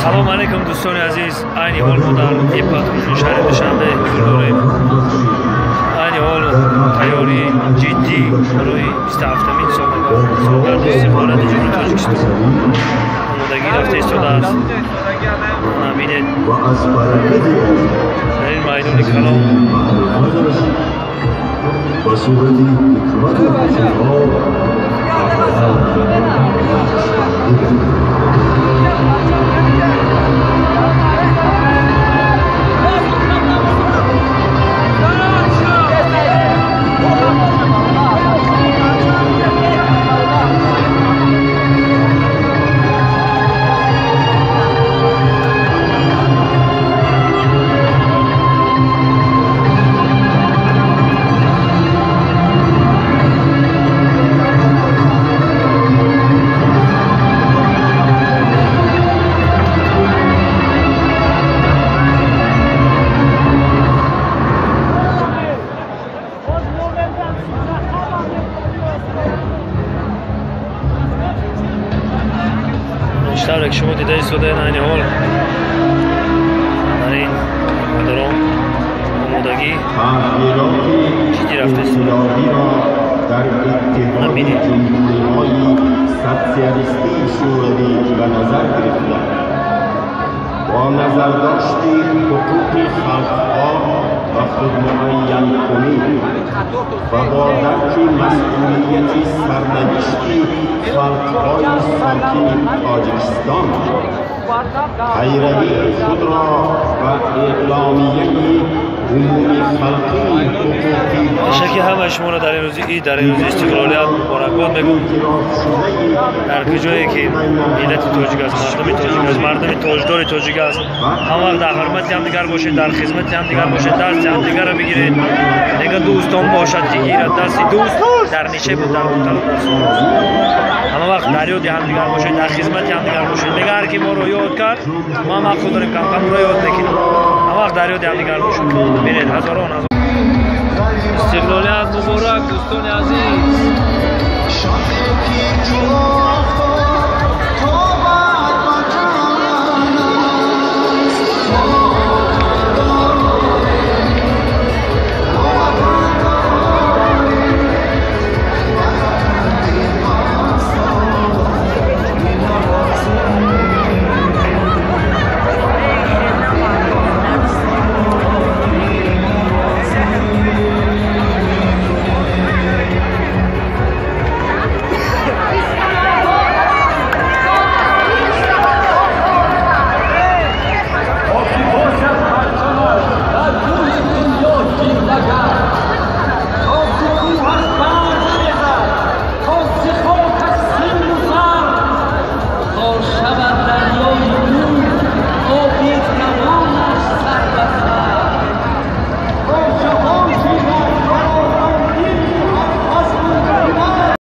Салом алейкум, дӯстони азиз. Айни ҳол мо дар ипподроми шаҳри Душанбе ҳузур дорем. Айни ҳол тайёрии ҷиддӣ барои 27-амин солгарди истиқлолияти Ҷумҳурии Тоҷикистон омодагӣ рафта истодааст. Бинед, дар ин майдони калон ба сурати ҳикмату ҳуқуқҳо тавре ки шумо дида истодаед, айни ҳол дар ин ипподром омодагӣ ҷиддӣ рафта истодааст. Дар иттиҳоди ҷумҳуриҳои социалистии шӯравӣ ба назар гирифта, бо назардошти ҳуқуқи халқҳо ва худмуайянкунӣ ва бо дарки масъулияти сарнавишти халқҳои сокини Тоҷикистон пайравии худро ба эъломияи умумихалқии ҳуқуқи Ташакки ҳамаи шуморо дар ин рӯзи ид, дар ин рӯзи истиқлолият муборакбод мегӯм. Дар куҷое ки миллати тоҷик аст, мардуми тоҷик аст, мардуми тоҷдори тоҷик аст, ҳама вақт дар ҳурмати ҳамдигар бошед, дар хизмати ҳамдигар бошед, дасти ҳамдигарро бигиред. Нега дӯстон бошад ки гирад дасти дӯст дар нишебу дар муталу дар соз. Ҳама вақт дар ёди ҳамдигар бошед, дар хизмати ҳамдигар бошед. Нега ҳар ки моро ёд кард, мо ҳам ҳаққу дорем, камкам ӯро ёд мекунем. Ҳама вақт дар ёди ҳамдигар бошед. Бинед, ҳазорон ҳазор. Истиқлолият муборак, дӯстони азиз.